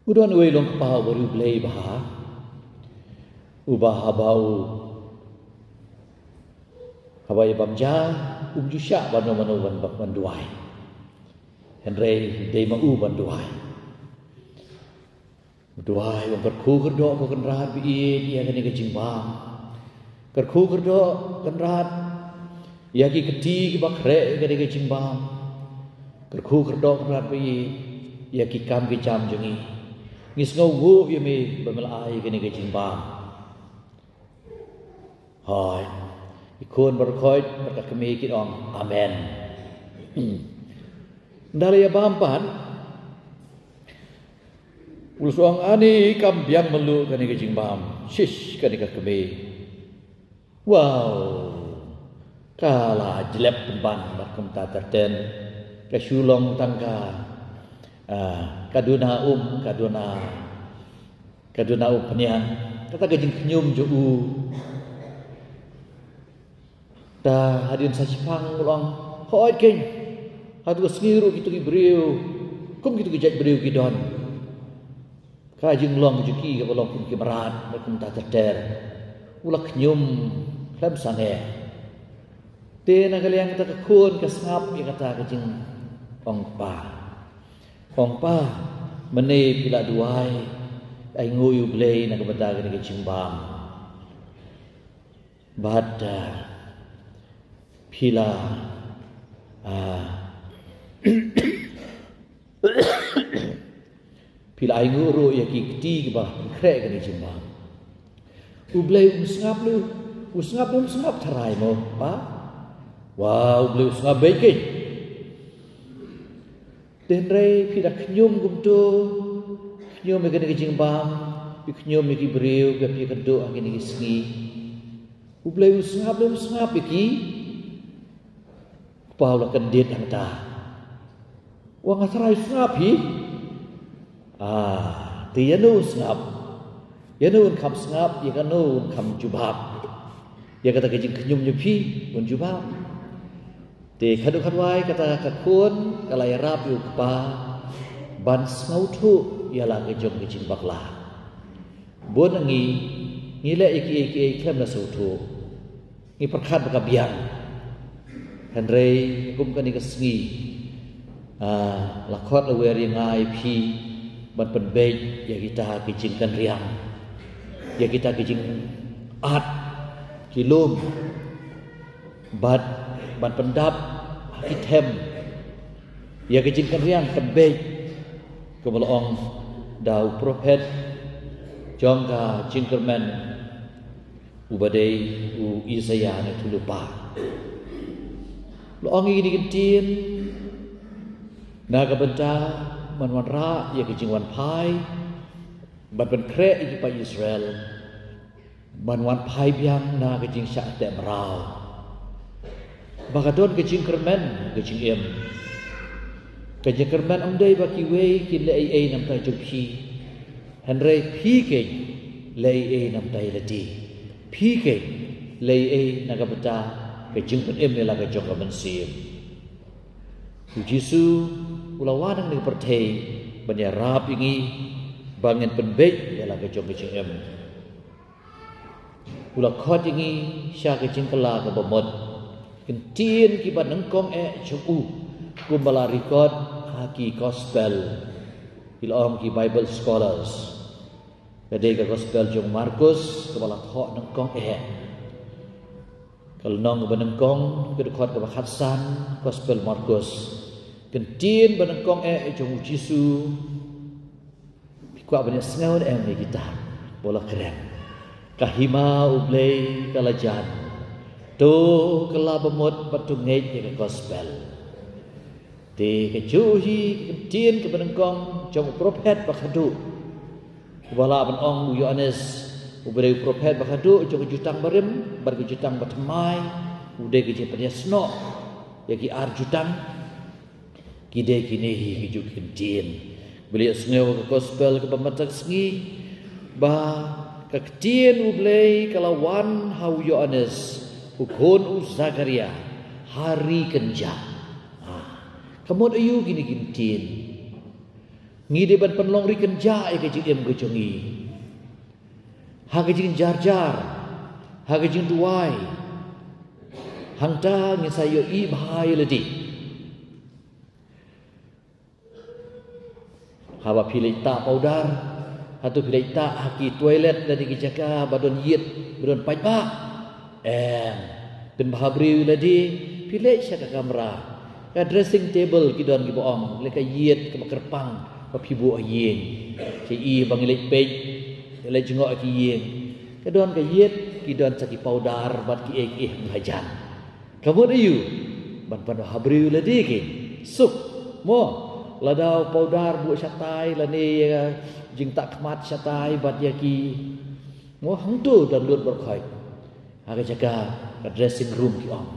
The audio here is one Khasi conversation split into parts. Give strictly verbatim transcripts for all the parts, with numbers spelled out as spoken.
U don uwei u long kpa uba riewblei bha, uba haba u, haba ïa bam ja, um ju shah ban ong mano ban, ban duwai. Hynrei dei ma u ban duwai. U duwai, u ong, kyrkhu kyrdoh ko Kynrad ba ïeit ïa kane ka jingbam. Kyrkhu kyrdoh Kynrad ïa ki kti kiba khreh ïa kane ka jingbam. Kyrkhu kyrdoh Kynrad ba ïeit ïa ki kam ki jam jong ngi. Ngi sngewnguh ïa me ba me la ai ïa kane ka jingbam. Hooid. Ki khun baroh khoit bad ka kmie ki ong, amen. Ynda la ïa bam pat, u la ong, ani kam biang mluh kane ka jingbam. Shish, kane ka kmie, wow, ka la jlep pynban bad kumta ter ter. Ka shu long tang ka, ah, ka duna um, ka duna, ka duna um pynïang. Kata ka jingkhñium jong u. Te hadien sa shipang u la ong, hooid keiñ, hato ka sngi ruh kito ki briew, kum kito ki jait briew ki don. Ka jinglong jong ki kaba long kum ki mrad, kumta ter ter. U la khñium khlem sangeh. Te na ka liang kata ka khun ka sngap ïa kata ka jingong kpa. Ong, pa, mynne phi la duwai, ainguh ïa U Blei na ka bynta kane ka jingbam. Bad, ah, phi la, ah, phi la ainguh ruh ïa ki kti kiba pynkhreh kane ka jingbam. U Blei um sngap leh, u sngap leh, um sngap tharai mo, pa. Wa, U Blei u sngap beit keiñ. Te hynrei phi da khñium kumto, khñium ïa kane ka jingbam, phi khñium ïa ki briew, phi ïakynduh ha kine ki sngi. U Blei u sngap leh, um sngap ïa ki? Kpa u la kyndit hangta. Wa, nga tharai u sngap hi. Ah, te ïano un sngap? Ïano un kham sngap, ïa kano un kham jubab? Ïa kata ka jingkhñium jong phi, un jubab. Te khadduh khadwai kata ka khun ka la ïarap ïa u kpa ban sngewthuh ïa la ka jong ka jingbakla. Bun na ngi, ngi leh ïa kiei kiei khlem da sngewthuh. Ngi pyrkhat ba ka biang. Hynrei kum kane ka sngi, ah, la khot la wer ïa nga ïa phi ban pynbeit ïa kita ki jingkynriang, ïa kita ki jingat, ki lum, bad ban pyndap ha ki them ïa ki jingkynriang, pynbeit, kumba la ong da u prophet jong ka jingkyrmen, uba dei u Isaïah na thulpa. La ong ïa kine ki ktien na ka bynta ban wanrah ïa ka jingwanphai, ban pynkhreh ïa ki paid Israel, ban wanphai biang na ka jingshah teh mraw. Ba ka don ka jingkyrmen, ka jingim. Ka jingkyrmen ym dei ba kiwei kin leh ei ei na bynta jong phi. Hynrei phi keiñ leh ei ei na bynta ïa lade. Phi keiñ leh ei ei na ka bynta ka jingpynim ïa la ka jong ka mynsiem. U Jisu u la wan hangne ha pyrthei ban ïarap ïa ngi ba ngin pynbeit ïa la ka jong ka jingim. U la khot ïa ngi sha ka jingkylla kaba mut. Ki ktien kiba nyngkong eh jong u, kumba la record ha ki gospel, ki la ong ki Bible scholars. Ka dei ka gospel jong Markus kaba la thoh nyngkong eh. Ka lynnong kaba nyngkong, ka dkhot kaba khatsan, gospel Markus. Ki ktien ba nyngkong eh jong u Jisu. Phi kwah ban ïohsngew ne em ïa kita ba la kren? Ka hima U Blei ka la jan. To kylla ba mut bad to ngeit ïa ka gospel. Te kajuh hi ki ktien kiba nyngkong jong u prophet ba khadduh, uba lah ban ong u Ïoannis uba dei u prophet ba khadduh jong ka Jutang Barim bad ka Jutang Bathymmai, u dei ka jingpynïasnoh ïa ki ar jutang. Ki dei kine hi kijuh ki ktien. Ba la ïohsngew ha ka gospel kaba mynta ka sngi, ba ka ktien U Blei ka la wan ha u Ïoannis, u khun u Sakaria, ha ri kynjah. Ha, ka mut aïu kine ki ktien? Ngi dei ban pynlong ri kynjah ïa ka jingim ka jong ngi ha ka jingjarjar, ha ka jingduwai. Hangta ngin sa ïohi bha ïa lade. Haba phi leit tah powder, hato phi leit tah ha ki toilet lane ki jaka ba don ïit, ba don paidbah? Em, pynbha briew ïa lade, phi leit sha ka kamra, ka dressing table, ki don kiba ong, leh ka ïit kaba kyrpang ba phi buh ha ïing. Sha i ba ngi leit peit, leit jngoh ha ki ïing, ka don ka ïit, ki don sa ki powder bad kiei kiei hajan. Ka mut aïu? Ban pynbha briew ïa lade ki suk, mo. Lada u powder buh shatai lane ïa ka jingtah khmat shatai bad ïa ki, mo, hangto don lut baroh khoit ha ka jaka, ka dressing room ki ong.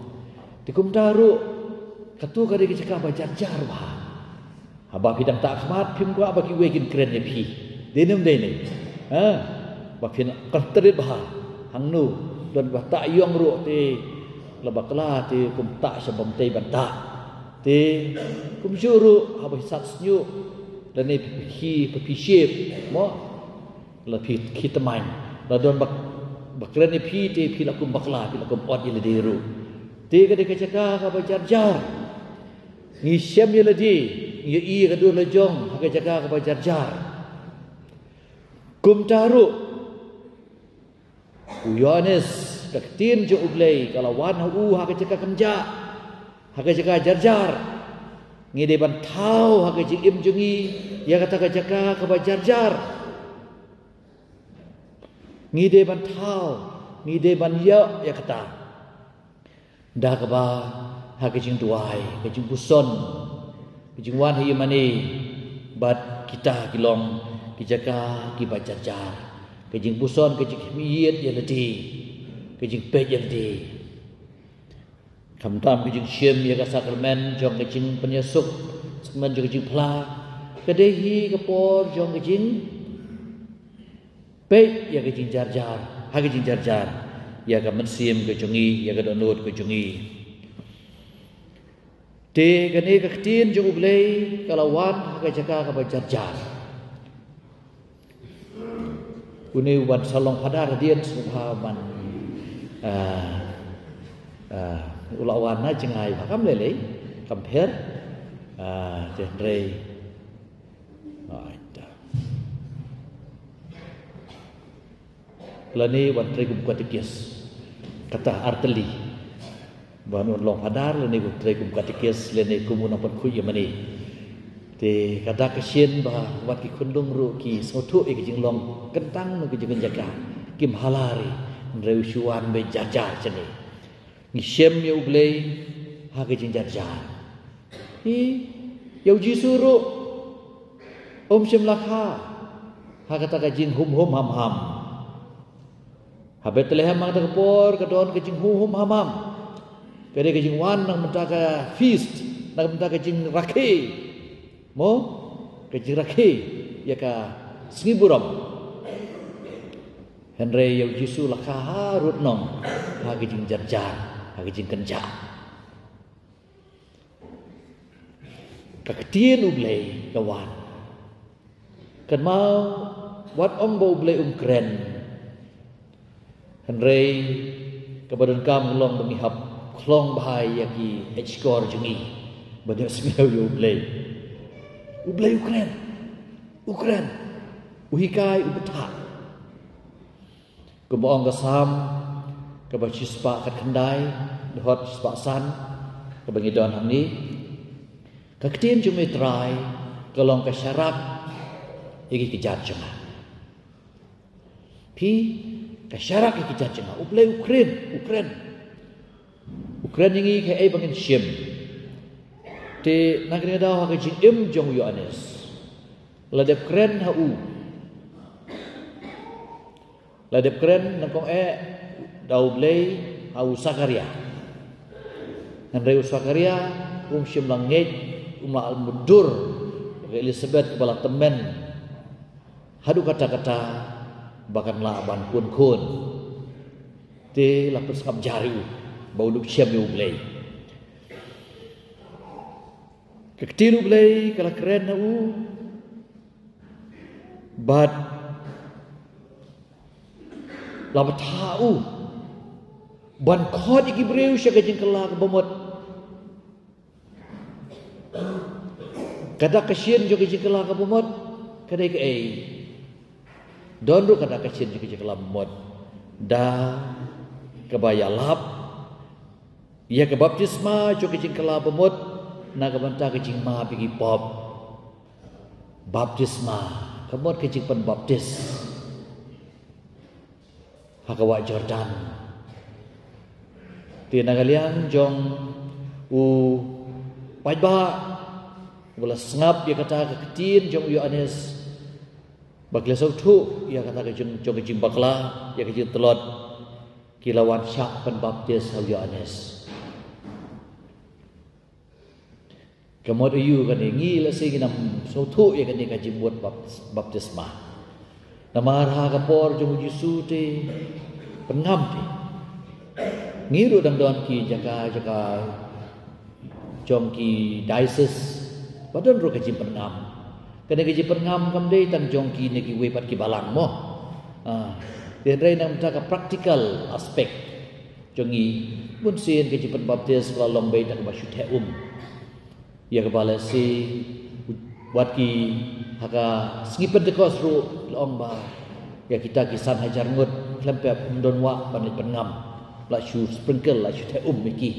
Te kumta ruh, kato ka dei ka jaka ba jarjar bha. Haba phi dang tah khmat phim kwah ba kiwei kin kren ïa phi. Dei ne ym dei ne? Ha? Ba phin kyntait bha. Hangno don ba tah ïong ruh te, la bakla te, kum tah sha bym tei ban tah. Te kumjuh ruh haba phi sat shñiuh lane phi, phi, phi shave, mo, la phi khie tymmen, la don ba, ba kren ïa phi te phi la kum bakla, phi la kum ot ïa lade ruh. Te ka dei ka jaka kaba jarjar. Ngi shem ïa lade, ngi ïohi ïa ka dur la jong ha ka jaka kaba jarjar. Kumta ruh u Ïoannis, ka ktien jong U Blei ka la wan ha u ha ka jaka kynjah, ha ka jaka jarjar. Ngi dei ban thaw ha ka jingim jong ngi ïa kata ka jaka kaba jarjar. Ngi dei ban thaw, ngi dei ban ïoh ïa kata da kaba ha ka jingduwai, ka jingpuson, ka jingwan ha ïingmane bad kita ki long ki jaka kiba jarjar. Ka jingpuson, ka jingkhmih ïit ïa lade, ka jingpeit ïa lade. Khamtam ka jingshim ïa ka sakramen jong ka jingpynïasuk, sakramen jong ka jingphla, ka dei hi ka por jong ka jing peit ïa ka jingjarjar, ha ka jingjarjar ïa ka mynsiem ka jong ngi, ïa ka dohnud ka jong ngi. Te kane ka ktien jong U Blei ka la wan ha ka jaka kaba jarjar. Une u ban sa long phadar hadien sngewbha ban, ah, ah, u la wan na jngai bha, kam lei lei, kam pher. Ah, te hynrei, ai ta. Lane ban trei kum katekis, kata artylli. Ban un long phadar lane kum trei kum katekis lane kum u nongpynkhuid ïingmane. Te kata ka sien ba wat ki khunlung ruh ki sngewthuh ïa ka jinglong kyntang na ka jingkynjaka. Kim hala re, hynrei u shu wan beit jarjar shane. Ngi shem ïa U Blei ha ka jingjarjar. Hi, ïa U Jisu ruh um shym la kha ha kata ka jinghum hum ham ham. Ha Bethlehem ha kata ka por ka don ka jinghum hum ham ham. Ka dei ka jingwan na ka bynta ka feast, na ka bynta ka jingrakhe. Mo, ka jingrakhe ïa ka sngi burom. Hynrei ïa U Jisu la kha harud nong ha ka jingjarjar, ha ka jingkynjah. Ka ktien U Blei ka wan. Kynmaw, wat ong ba U Blei um kren. Hynrei kaba donkam ka long ba ngi hap khlong bha ïa ki eit shkor jong ngi ban ïohsngew ïa U Blei. U Blei u kren. U kren. U hikai, u bthah. Kumba ong ka Salm kaba shispah khatkhyndai, dkhot shispah san, kaba ngi don hangne. Ka ktien jong me Trai ka long ka sharak ïa ki kjat jong nga. Phi, ka sharak ïa ki kjat jong nga. U Blei u kren, u kren. U kren ïa ngi kaei ba ngin shim. Te na kane ka daw ha ka jingim jong u Ïoannis, la dep kren ha u. La dep kren nyngkong eh da U Blei ha u Sakaria. Hynrei u Sakaria um shym la ngeit, um la mutdur ïa ka Elisabeth kaba la tymmen haduh katta katta ba kan lah ban khun khun. Te la pynsngap jar ïa u ba u dup shem ïa U Blei. Ka ktien U Blei ka la kren ha u, Bad la bthah u ban khot ïa ki briew sha ka jingkylla kaba mut. Ka dak ka shin jong ka jingkylla kaba mut ka dei kaei? Don ruh ka dak ka shin jong ka jingkylla kaba mut, da kaba ïalap ïa ka baptisma jong ka jingkylla ba mut na ka bynta ka jingmap ïa ki pop. Baptisma ka mut ka jingpynbaptis ha ka wah Jordan. Te na ka liang jong u paidbah ba la sngap ïa kata ka ktien jong u Ïoannis, ba ki la sngewthuh ïa kata ka jing, jong ka jingbakla, ïa ka jingtlot, ki la wan shah pynbaptis ha u Ïoannis. Ka mut aïu kane? Ngi la sngewthuh ïa kane ka jingmut baptis, baptisma. Namar ha ka por jong u Jisu te pynngam te. Ngi ruh dang don ki jaka jaka jong ki diocese ba don ruh ka jingpynngam. Kane ka jingpynngam kam dei tang jong ki ne kiwei pat ki balang mo. Ah, te hynrei na ka bynta ka practical aspect jong ngi, bunsien ka jingpynbaptis ka la long beit da kaba shu theh um. Ïa kaba la shu wat ki ha ka sngi Pentekost ruh la ong ba ïa kita ki san hajar ngut khlem pep ym don wah ban leit pynngam. La shu sprinkle, la shu theh um ïa ki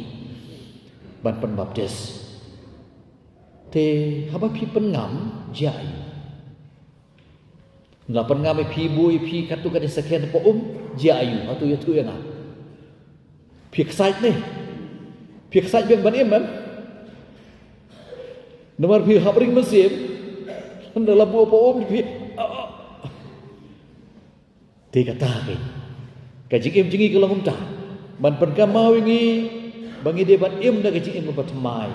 ban pynbaptis. Te haba phi pynngam, jia aïu? Nga pynngam ïa phi, buh ïa phi katto katne second hapoh um, jia aïu? Hato ïathuh ïa nga? Phi excite ne? Phi excite biang ban im, em? Namar phi hap ring mynsiem, ynda la buh hapoh um phi. Te kata ka, ka jingim jong ngi ka long kumta. Ban pynkynmaw ïa ngi ba ngi dei ban im da ka jingim kaba thymmai,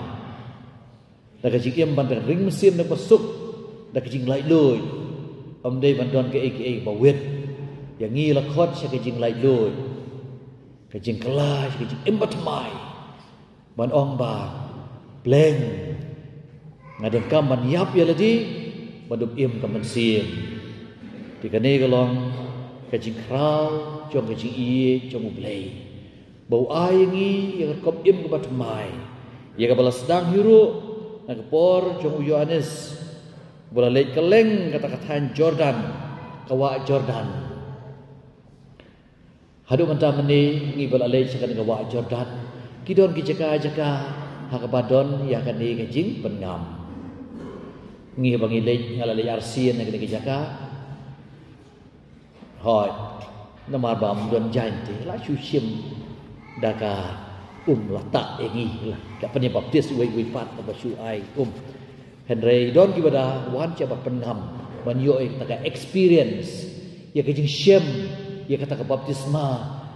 da ka jingim ban ring mynsiem da kaba suk, da ka jinglaitluid. Ym dei ban don kaei kaei ba wit. Ïa ngi la khot sha ka jinglaitluid, ka jingkylla, sha ka jingim ba thymmai. Ban ong ba, Blei, nga donkam ban ïap ïa lade ban ym im ka mynsiem. Te kane ka long ka jingkhraw jong ka jingïeit jong U Blei, ba u ai ïa ngi ïa ka rukom im kaba thymmai, ïa kaba la sdang hi ruh na ka por jong u Ïoannis, ba la leit kylleng kata ka thaiñ Jordan, ka wah Jordan. Haduh mynta mynne ngi ba la leit sha kane ka wah Jordan, ki don ki jaka jaka ha kaba don ïa kane ka jingpynngam. Ngi ba ngi leit, nga la leit arsien ha kane ka jaka. Hooid, namar ba ym don jaiñ te la shu shim da ka um la tah ïa ngi, la ka pynbaptis uwei uwei pat ba shu ai um. Hynrei don kiba da wan sha ba pynngam ban ïoh ïa kata ka experience, ïa ka jingshem, ïa kata ka baptisma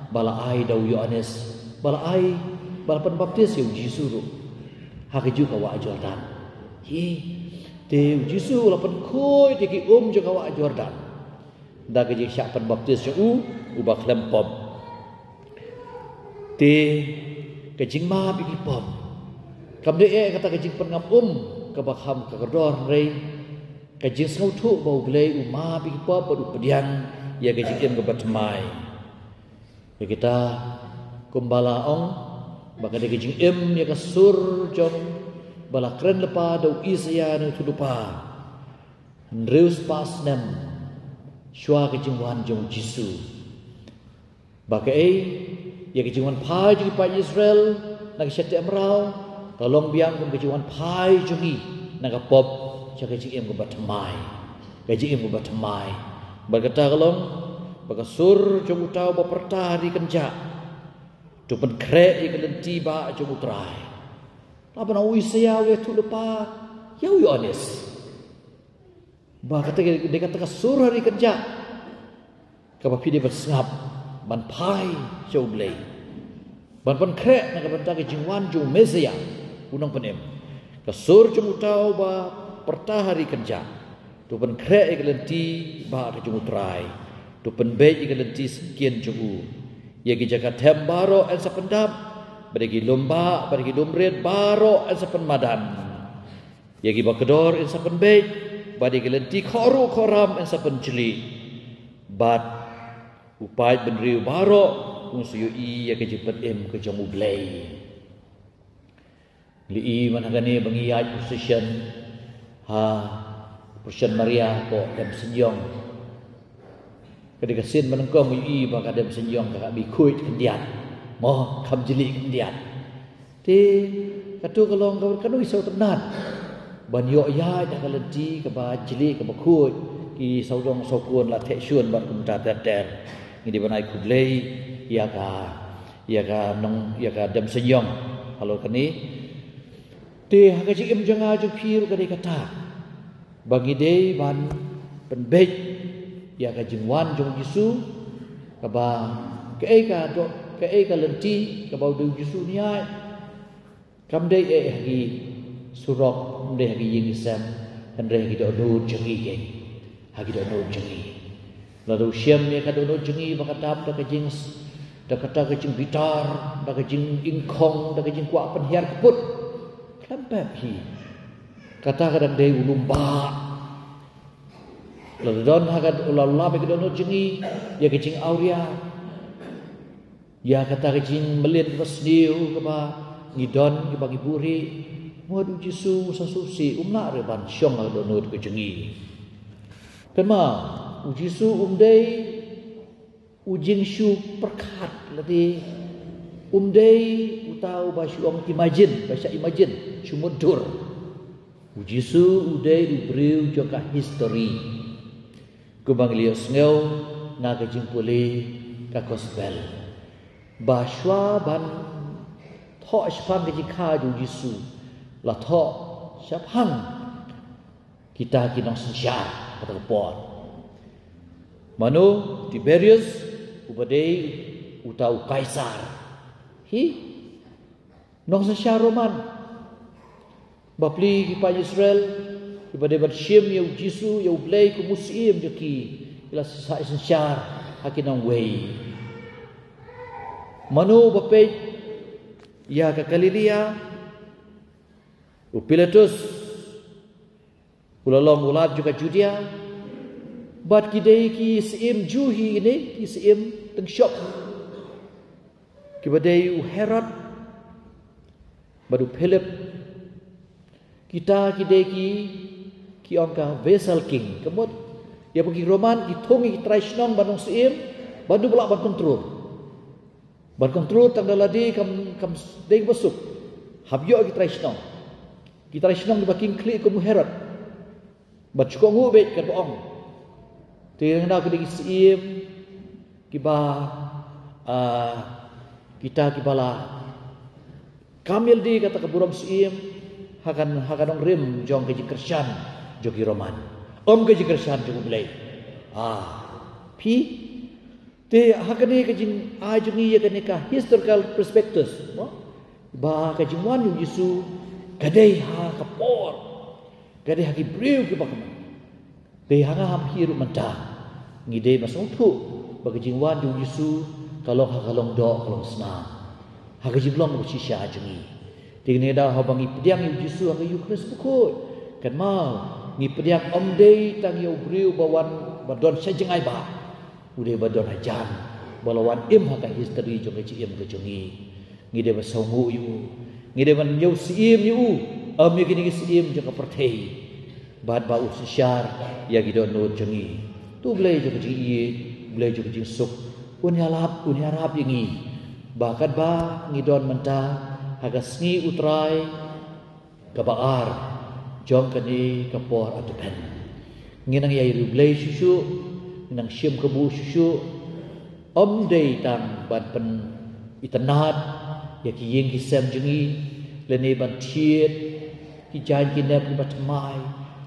ba la ai da u Ïoannis, ba la ai, ba la pynbaptis ïa u Jisu ruh ha kajuh ka wah Jordan. Hi, te u Jisu u la pynkhuid ïa ki um jong ka wah Jordan da ka jingshah pynbaptis jong u, uba khlem pop. Te ka jingmap ïa ki pop kam dei eh kata ka jingpynngam um kaba kham ka kordor, hynrei ka jingsngewthuh ba U Blei u map ïa ki pop bad u pdiang ïa ka jingim kaba thymmai. Ïa kita kumba la ong ba ka dei ka jingim ïa ka sur jong ba la kren lypa da u Isaïah nongïathuhlypa hynriew spah snem shuwa ka jingwan jong u Jisu. Ba kaei, ïa ka jingwan phai jong ki paid Israel na ka shyntur mraw ka long biang kum ka jingwan phai jong ngi na ka pop sha ka jingim kaba thymmai, ka jingim kaba thymmai. Bad kata ka long ba ka sur jong uta uba pyrta ha ri kynjah to pynkhreh ïa ka lynti bah jong U Trai. Lada u Isaïah u ïathuhlypa ïa u Ïoannis. Ba kata ka dei kata ka sur ha ri kynjah kaba phi dei ban sngap, ban phai sha U Blei, ban pynkhreh na ka bynta ka jingwan jong u Messiah, u nongpynim. Ka sur jong uta uba pyrta ha ri kynjah to pynkhreh ïa ka lynti bah ka jong U Trai, to pynbeit ïa ka lynti syngkien jong u. Ïa ki jaka them baroh yn sa pyndap, bad ïa ki lum bah bad ïa ki lum rit baroh yn sa pynmadan. Ïa kiba kordor yn sa pynbeit, Bad ïa ka lynti khawruh khawram yn sa pynjli. Bad u paid bynriew baroh un sa ïohi ïa ka jingpynim ka jong U Blei. Ngi ïohi mynta kane ba ngi ïaid procession ha procession Maria ko dem synjong. Ka dei ka sien ba nyngkong ngi ïohi ba ka dem synjong ka, ka bym khuid khyndiat. Mo, kam jli khyndiat. Te kato ka long kaba kano i sawtynnat ban ïoh ïaid ha ka lynti kaba jli kaba khuid, ki sawdong sawkun la theh shun bad kumta ter ter. Ngi dei ban ai khublei ïa ka, ïa ka nong, ïa ka dem synjong halor kane. Te ha ka jingim jong nga jong phi ruh ka dei kata. Ba ngi dei ban pynbeit ïa ka jingwan jong U Jisu, kaba kaei ka doh, kaei ka lynti kaba U Jisu un ïaid. Kam dei eh ha ki surok, kam dei ha ki ïing ki sem, hynrei ha ki dohnud jong ngi keiñ. Ha ki dohnud jong ngi. Lada u shem ïa ka dohnud jong ngi ba ka dap da ka jing, da kata ka jingbitar, da ka jingïngkhong, da ka jingkwah pynhiar kput. Khlem pep hi. Kata ka dang dei u lum bah. Lada don ha ka, u la lap ïa ka dohnud jong ngi ïa ka jingawria, ïa kata ka jingmlien kaba sniew kaba ngi don, kaba ngi buhrieh, mut U Jisu sa sngewsih, um lah ruh ban shong ha ka dohnud ka jong ngi. Kynmaw, U Jisu um dei u jingshu pyrkhat lade, um dei uta uba shu ong imagine, ba shu imagine, shu mutdur. U Jisu u dei u briew jong ka history. Kumba ngi la ïohsngew na ka jingpule ka gospel, ba shuwa ban thoh shaphang ka jingkha jong U Jisu, la thoh shaphang kita ki nongsynshar kata ka por. Mano? Tiberius, uba dei uta u Kaisar. Hi, nongsynshar Roman. Bapli ki paid Israel kiba dei ban shim ïa U Jisu, ïa U Blei kum u Syiem jong ki, ki la sa synshar ha ki nongwei. Mano ba peit ïa ka Galilea? U Pilatus, u la long u lad jong ka Judea. Bad ki dei ki syiem Jiw hi ne, ki syiem tyngshop, kiba dei u Herod bad u Philip. Kita ki dei ki, ki ong ka vassal king. Ka mut, ïa ba ki Roman ki thung ïa ki trai shnong ban long syiem, bad u ba lah ban kontrol. Ban kontrol tang da lade kam, kam dei ba suk. Hap ïoh ki trai shnong. Ki trai shnong kiba khlieh kum u Herod. Bad shu kohnguh beit, kat ba ong. Te ngi nang ki dei ki syiem kiba, ah, kita kiba la kam ïalade kata ka burom syiem ha ka, ha ka nongrim jong ka jingkyrshan jong ki Roman, ym ka jingkyrshan jong U Blei. Ah, phi Te ha kane ka jingai jong ngi ïa kane ka historical perspectives, mo? Ba ka jingwan U Jisu ka dei ha ka por, ka dei ha ki briew kiba kmen. Te ha nga ha phi ruh mynta ngi dei ban sngewthuh ba ka jingwan U Jisu ka long ha ka longdoh ka longsnam, ha ka jinglong ba shisha jong ngi. Te ngi da haba ngi pdiang ïa U Jisu ha ka Eukharist bakhuid, kynmaw, ngi pdiang ym dei tang ïa u briew ba wan ba don sha jngai ba U dei ba don hajan, ba la wan im ha ka history jong ka jingim ka jong ngi. Ngi dei ban sngewnguh ïa u. Ngi dei ban ïoh syiem ïa u. Ym ïa kine ki syiem jong ka pyrthei. Bad ba u synshar ïa ki dohnud jong ngi. To U Blei jong ka jingïeit, Blei jong ka jingsuk, un ïalap, un ïarap ïa ngi. Ba katba ngi don mynta ha ka sngi U Trai kaba ar jong kane ka por Advent. Ngin nang ïa ri U Blei shuh shuh, ngin nang shim kabu shuh shuh. Ym dei tang ban pynitynnad ïa ki ïing ki sem jong ngi, lane ban thied ki jaiñ ki nep kiba thymmai,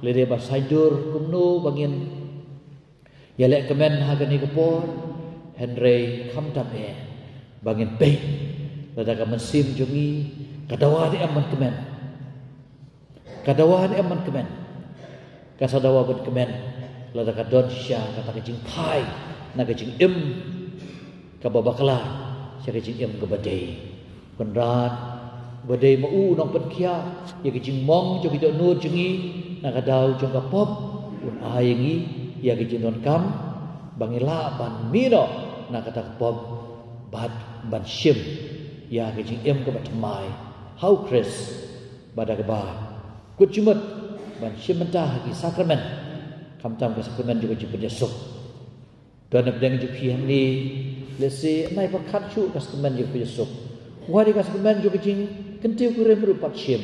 lane ban saiñdur kumno ba ngin ïaleh kmen ha kane ka por, hynrei khamtam eh ba ngin peit lada ka mynsiem jong ngi ka dawa ne em ban kmen. Ka dawa ne em ban kmen. Ka sa dawa ban kmen lada ka don shisha kata ka jingphai na ka jingim kaba bakla sha ka jingim kaba dei. Kynrad, ba dei ma u u nongpynkhiah ïa ka jingmong jong ki dohnud jong ngi na ka daw jong ka pop, Un ai ïa ngi ïa ka jingdonkam ba ngin lah ban mih noh na kata ka pop bad ban shim ïa ka jingim kaba thymmai ha U Khrist, bad da kaba kut jingmut ban shim bynta ha ki sakramen, khamtam ka sakramen jong ka jingpynïasuk. Don napdeng jong phi hangne, lehse ym pyrkhat shuh ka sakramen jong ka jingpynïasuk. Wat ïa ka sakramen jong ka jingkyntiew kurim ruh pat shim.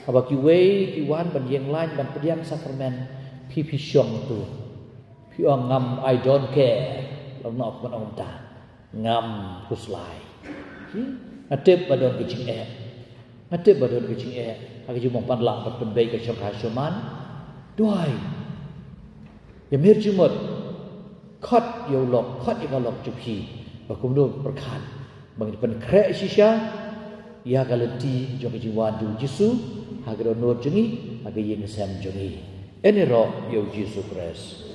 Haba kiwei ki wan ban ïeng lait ban pdiang sakramen, phi phi shong tu. Phi ong ngam, I don't care. Long noh kumno ong ta. Ngam khuslai. Phi, nga tip ba don ka jingeh. Nga tip ba don ka jingeh ha ka jingmong pan lah bad pynbeit ka shongkha shongman. Duwai. Ïamir jingmut. Khot ïa u lok, khot ïa ka lok jong phi. Ba kumno pyrkhat ba ngin pynkhreh shisha ïa ka lynti jong ka jingwan jong U Jisu ha ka dohnud jong ngi, ha ka ïing ka sem jong ngi. Yn ïaroh ïa U Jisu Khrist.